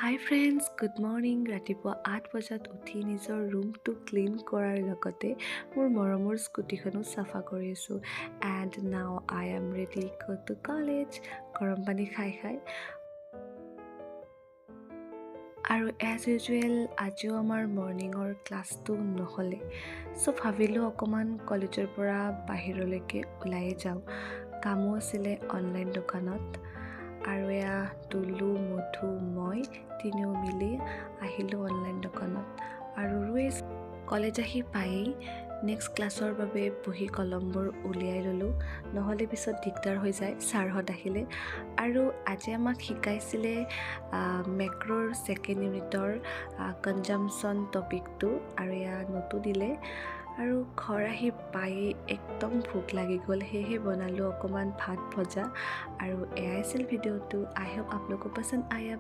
হাই friends, good morning. ৰাতিপুৱা 8 বজাত উঠি নিজৰ ৰুমটো ক্লিন কৰাৰ লগতে মোৰ মৰমৰ স্কুটিখনো চাফা কৰি আছোঁ and now I am ready go to college। গৰম পানী খাই খাই আৰু এজ ইউজুৱেল আজিও আমাৰ মৰ্ণিঙৰ ক্লাছটো নহ'লে। চ' ভাবিলোঁ অকণমান কলেজৰ পৰা বাহিৰলৈকে ওলায়ে যাওঁ। কামো আছিলে অনলাইন দোকানত। আৰু এয়া দুলু, মধু, মই তিনিও মিলি আহিলোঁ অনলাইন দোকানত আৰু ৰৈ কলেজ আহি পায়েই নেক্সট ক্লাছৰ বাবে বহী কলমবোৰ উলিয়াই ল'লোঁ, নহ'লে পিছত দিগদাৰ হৈ যায় ছাৰহঁত আহিলে। আৰু আজি আমাক শিকাইছিলে মেক্ৰ'ৰ ছেকেণ্ড ইউনিটৰ কনজামশ্যন টপিকটো আৰু এয়া নোটো দিলে। আৰু ঘৰ আহি পায়েই একদম ভোক লাগি গ'ল, সেয়েহে বনালোঁ অকণমান ভাত ভজা। আৰু এয়াই আছিল ভিডিঅ'টো। আই হোপ আপোনালোকক पसंद आया।